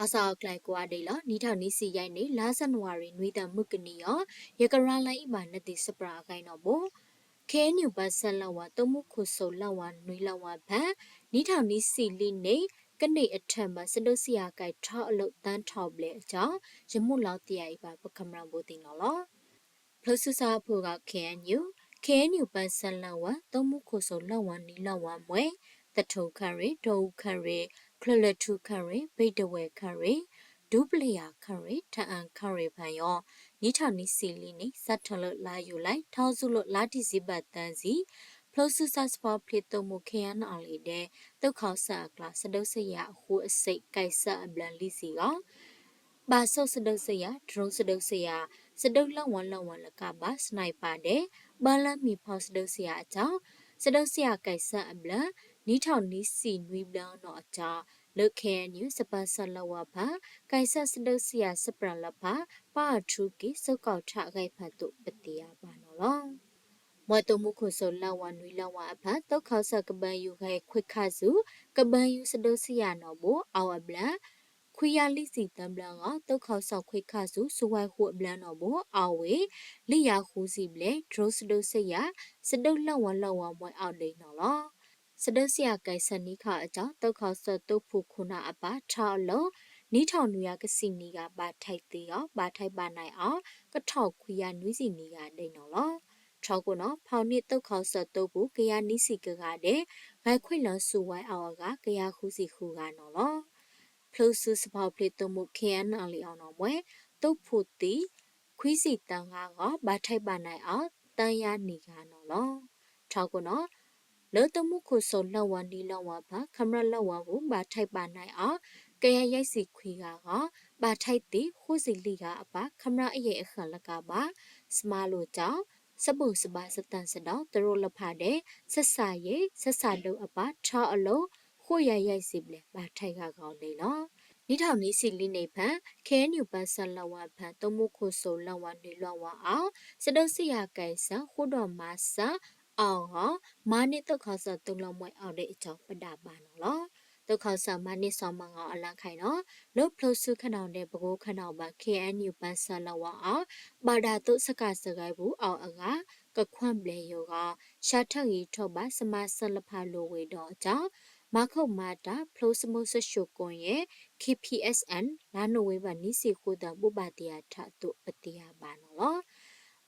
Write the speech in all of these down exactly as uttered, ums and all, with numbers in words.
အစှၤအကျဲကွၢ်ဒ်အံၤလီၤ. နံၣ်ထီၣ်နွံဆံယဲၢ်နံၣ် လါစၣ်နဝါရီ နွံသၢမုၢ်ကနံၣ်အံၤ ယကရၤလီၤအံၤဘၣ်နသ့စပျၢ်အဂ့ၢ်နီၣ်ဘိ KNU ပၢၢ်ဆၢလၢဝါ သုးမုၢ်ခိၣ်စိလၢဝါ နွံလၢဝါဖဲ နံၣ်ထီၣ်နွံဆံလွံၢ်နံၣ် ကန့ၢ်အထၢၣ်မၤ စဒုးစယၤကဲထီၣ်အလိၤ သၢထီၣ်ဘျဲၣ်အကၠီ ယမုၢ်လီၤတ့ၢ်အံၤဘၣ် ပကမျၢၢ်ဘိသ့ၣ်နီၣ်လီၤ. ဖျိးစုစးဖုဂီၢ် KNU, KNU ပၢၢ်ဆၢလၢဝါ သုးမုၢ်ခိၣ်စိလၢဝါ နွံလၢဝါမှဲ သထူခရံာ်, ဒိအူခရံာ်, ချၢၣ်လွဲၢ်ထူခရံာ်, ဘိၣ်ဒဝဲၢ်ခရံာ်, ဒူပျ့ယၤခရံာ်, ထအၣ်ခရံာ်ဖဲယီၤ နံၣ်ထီၣ်နွံဆံလွံၢ်နံၣ် စးထီၣ်လၢလါယူၤလံ ထီၣ်စုလိာ်လါဒံၣ်စ့ဘၢၣ်သၢဆံ ဖျိးစုစးစပီဖျ့သုးမုၢ် KNLA ဒဲး သုးခီၣ်စၢၣ်အကျါ စဒုးစယၤအဃိအစ့ၣ် ကဲဆၢအဘျၢလံစ့ၢ်ကီး ဘၣ်ဆိၣ်စဒုးစယၤ, ဒြိစဒုးစယၤ, စဒုးလၢဝါလၢဝါလၢကးဘၣ် sniper ဒဲး ဘၢလၢမံၤဖီစဒုးစယၤအကၠီ စဒုးစယၤကဲဆၢအဘျၢ နံၣ်ထီၣ်နွံဆံနွံဘျဲၣ်နီၣ်အကၠီ လၢ KNU စပၢၢ်ဆၢလၢဝါဖဲ ကဲဆၢစဒုးစယၤစပျၢ်လၢဖး ပာ်အထူက့ၤ စိကီၣ်ထၣ်အဂဲၤဖးသိး ပသ့ၣ်ယၤဘၣ်နီၣ်လီၤ. မွဲသုးမုၢ်ခိၣ်စိလၢဝါ နွံလၢဝါအဖၢ သုးခီၣ်စၢၣ်ကဘၢယူၤဂဲၤခွဲခါဆူ ကဘၢယူၤစဒုးစယၤနီၣ်ဘိ အဝ်အဘျၢ ခွံယၤလွံၢ်ဆံသၢဘျဲၣ်ဂီၢ် သုးခီၣ်စၢၣ်ခွဲခါဆူ စူဝဲဃိအဘျၢနီၣ်ဘိ အဝ်ဝဲ လွံၢ်ယၤဃုဆံဘျဲၣ် ဒြိစဒုးစယၤ စဒုးလၢဝါလၢဝါမှဲအဝ်ဒဲးနီၣ်လီၤ. စဒုးစယၤကဲဆၢနံၣ်ခီအကၠီ သုးခီၣ်စၢၣ်သုးဖူးခိၣ်နၢ်အပၢ် ထီၣ်အလိၤ နွံထီၣ်နွံယၤကဆံနွံဂၤ ဘၣ်ထဲးသံအီၤ ဘၣ်ထဲးဘၣ်နဲးအီၤ ကထီၣ်ခွံယၤနွံဆံနွံဂၤဒဲးနီၣ်လီၤ. ထီၣ်ကိးနီၣ် ဖီၣ်န့ၢ်သုးခီၣ်စၢၣ်သုးဖူး ကယၤနွံဆံကဂၤဒဲး ဂဲၤခွဲလီၤစူဝဲအဝ်အဂၤ ကယၤဃုဆံဃုဂၤနီၣ်လီၤ. ဖျိးစုစပီဖျ့သုးမုၢ် KNLA အနီၣ်မွဲ သုးဖူးသံ ခွံဆံသၢဂၤဂီၢ် ဘၣ်ထဲးဘၣ်နဲးအီၤ သၢယၤနွံဂၤနီၣ်လီၤ. ထီၣ်ကိးနီၣ် လၢသုးမုၢ်ခိၣ်စိလၢဝါ နွံလၢဝါဖၢ ခမျၢၣ်လၢဝါပူၤ ဘၣ်ထဲးဘၣ်နဲးအီၤ ကယၤယဲၢ်ဆံခွံဂၤဂီၢ် ဘၣ်ထဲးသံ ဃုဆံလွံၢ်ဂၤအပၢ် ခမျၢၣ်အယဲၢ်အဃၢၤလၢကးဘၣ် စမါလိကၠီ စဘိၣ်စဘါ စသၢၣ်စဒီး တရိးလဖးဒဲး ဆဆးယဲၢ် ဆဆးဒိၣ်အပၢ် ထီၣ်အလိၤ ဃိးယၤယဲၢ်ဆံဘျဲၣ် ဘၣ်ထဲးဂၤဂီၢ်ဒဲးလီၤ. နံၣ်ထီၣ်နွံဆံလွံၢ်နံၣ်ဖဲ KNU ပၢၢ်ဆၢလၢဝါဖဲ သုးမုၢ်ခိၣ်စိလၢဝါ နွံလၢဝါအီၤ စဒုးစယၤကဲဆၢ ဃိဒီးမၤစၢၤအီၤဂီၢ် မၤန့ၢ်သုးခီၣ်စၢၣ်သုးလီၤမှဲအဝ်ဒဲးအကၠီ ပဒၣ်ဘၣ်နီၣ်လီၤ. သုးခီၣ်စၢၣ်မၤန့ၢ်စီၤမၢ်ဂီၤအလၢခဲအံၤနီၣ် လၢဖျိးစုခနီၣ်ဒဲး ပကိးခနီၣ်ဘၣ် KNU ပၢၢ်ဆၢလၢဝါအီၤ ဘၣ်ဒၣ်သုးစကၢ်စဂဲပူၤအဝ်အဂၤ ကခွါဘျဲၣ်ယိာ်ဂီၢ် ဆါထၢၣ်ဂံၢ်ထီၣ်ဘၣ် စမၤစၢၤလဖးလိၤဝဲဒီးအကၠီ မၤခိၣ်မၤတၢ် ဖျိးစမိၢ်စၡိၤကိၣ်ယဲၢ် KPSN လါနိၣ်ဝ့ဘၢၣ်နွံဆံဃိးသီ ဘိးဘၣ်တ့ၢ်အထးသိး ပသ့ၣ်ယၤဘၣ်နီၣ်လီၤ.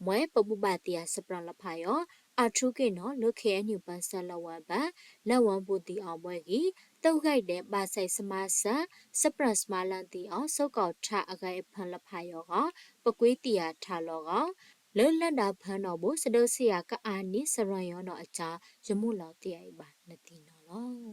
မွဲပဘိးဘၣ်တ့ၢ်အစပျၢ်လဖးယီၤ အထူက့ၢ်နီၣ် လၢ KNU ပၢၢ်ဆၢလၢဝါဘၢၣ် လၢဝါဘူးတံၢ်အီၤဘှဲကံၤ သုးဂဲၤဒဲး ဘၣ်ဆဲးစမၤစၢၤ စပျၢ်စမါလၢတံၢ်အီၤ စိကီၣ်ထၣ်အဂဲၤအဖၢလဖးယီၤဂီၢ် ပကွံတ့ၢ်အထးလီၤဂီၢ် လၢလၢဒါဖၢနီၣ်ဘိ စဒုးစယၤကအါန့ၢ်စရီယီၤနီၣ်အကၠီ ယမုၢ်လီၤတ့ၢ်အံၤဘၣ် နသ့ၣ်နီၣ်လီၤ.